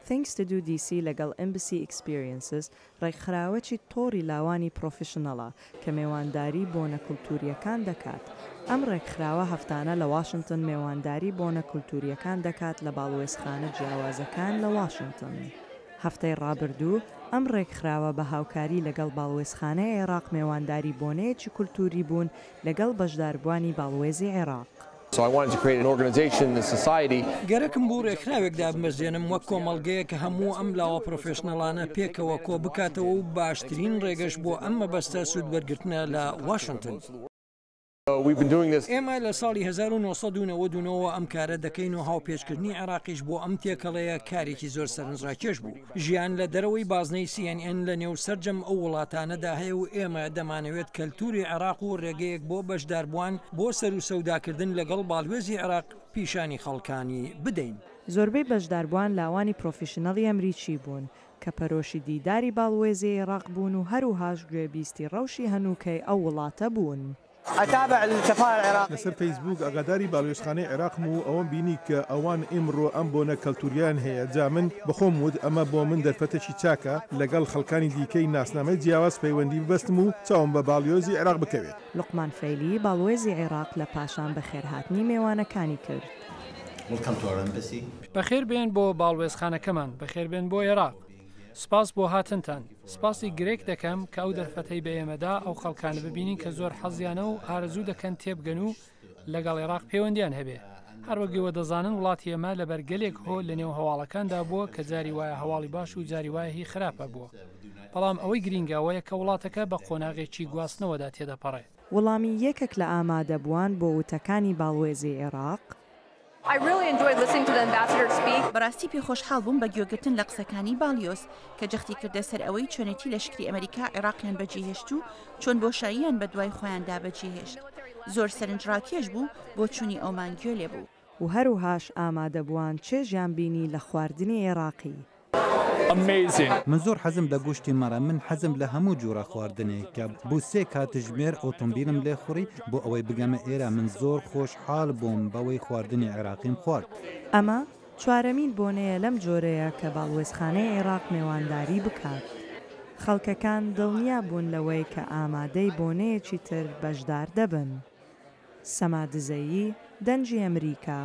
Things to Do DC لەگەڵ Embassy Experiences ڕێکخراوەکی تۆڕی لاوانی پڕۆفیشنەڵە کە مێوانداری بۆنە کولتوورییەکان دەکات. ئەم ڕێکخراوە هەفتانە لە واشنتن مێوانداری بۆنە کولتوورییەکان دەکات لە باڵوێزخانە جیاوازەکان لە واشنتن. هەفتەی ڕابردوو ئەم ڕێکخراوە بە هاوکاری لەگەڵ باڵوێزخانەی عێراق مێوانداری بۆنەیەکی کولتووری بوون لەگەڵ بەشداربووانی باڵوێزی عێراق. گەرەکم بوو رێکخراوێک دابمەزرێنم وەک کۆمەڵگەیەک کە هەموو ئەم لاوە پرۆفێشنەڵانە پێکەوە کۆبکاتەوە و باشترین رێگەش بۆ ئەم مەبەستە سوودوەرگرتنە لە واشنتن. ئێمە لە ساڵی 1999 وە ئەم کارە دەکەین و هاوپێچکردنی عێراقیش بۆ ئەم تێکەڵەیە کارێکی زۆر سەرنجڕاکێش بوو. ژیان لە دەرەوەی بازنەی سی ئێن ئێن لە نێو سەرجەم ئەو وڵاتانەدا هەیە و ئێمە دەمانەوێت کەلتووری عێراق و رێگەیەک بۆ بەشداربووان بۆ سەروسەوداکردن لەگەڵ باڵوێزی عێراق پیشانی خەڵکانی بدەین. زۆربەی بەشداربووان لاوانی پرۆفیشنەڵی ئەمریکی بوون کە پەرۆشی دیداری باڵوێزی عێراق بوون و هەروهاش گوێبیستی ڕەوشی هەنووکەی ئەو وڵاتە بوون. لەسەر فەیسبووک ئاگاداری باڵوێزخانەی عێراقم و ئەوەم بینی کە ئەوان ئیمڕۆ ئەم بۆنە کەلتورییەیان هەیە، جا من بەخۆم وت ئەمە بۆ من دەرفەتێکی چاکە لەگەڵ خەڵکانی دیکەی ناسنامەی جیاواز پەیوەندی ببەستم و چاوم بە باڵیۆزی عێراق بکەوێت. لوقمان فەیلی، باڵوێزی عێراق لە پاشان بەخێرهاتنی مێوانەکانی کرد. بەخێربێن بۆ باڵوێزخانەکەمان، بەخێربێن بۆ عێراق. سپاس بۆ هاتنتان. سپاسی گرێک دەکەم کە ئەو دەرفەتەی بە ئێمە دا ئەو خەڵکانە ببینین کە زۆر حەزیانە و ئارەزوو دەکەن تێبگەن و لەگەڵ عێراق پەیوەندیان هەبێ. هەر وەک ئێوە دەزانن وڵاتی ئێمە لەبەر گەلێک هۆ لە نێو هەواڵەکاندا بووە کە جاری وایە هەواڵی باش و جاری وایە هی خراپە بووە. بەڵام ئەوەی گرینگە ئەوەیە کە وڵاتەکە بە قۆناغێکی گواستنەوەدا تێدەپەڕێ. وڵامی یەکێک لە ئامادەبووان بۆ وتەکانی باڵوێزی عێراق. بەڕاستی پێخۆشحاڵ بووم بە گوێگرتن لە قسەکانی باڵیۆز، کە جەختی کردە سەر ئەوەی چۆنێتی لەشکری ئەمریکا عێراقیان بەجێهێشت و چۆن بۆشاییان بەدوای خۆیاندا بەجێهێشت. زۆر سەرنجڕاکێش بوو بۆچوونی ئەومان گوێ لێ بوو. و هەروهاش ئامادەبووان چێژیان بینی لە خواردنی عێراقی. من زۆر حەزم لە گۆشتی مەڕە، من حەزم لە هەموو جۆرە خواردنێکە، بۆ سێ کاتژمێر ئۆتۆمبیلم لێخوڕی بۆ ئەوەی بگەمە ئێرە، من زۆر خۆشحاڵ بووم بەوەی خواردنی عێراقیم خوارد. ئەمە چوارەمین بۆنەیە لەم جۆرەیە کە باڵوێزخانەی عێراق مێوانداری بکات. خەڵکەکان دڵنیا بوون لەوەی کە ئامادەی بۆنەیەکی تر بەشدار دەبن. سەما دزەیی، دەنگی ئەمریکا.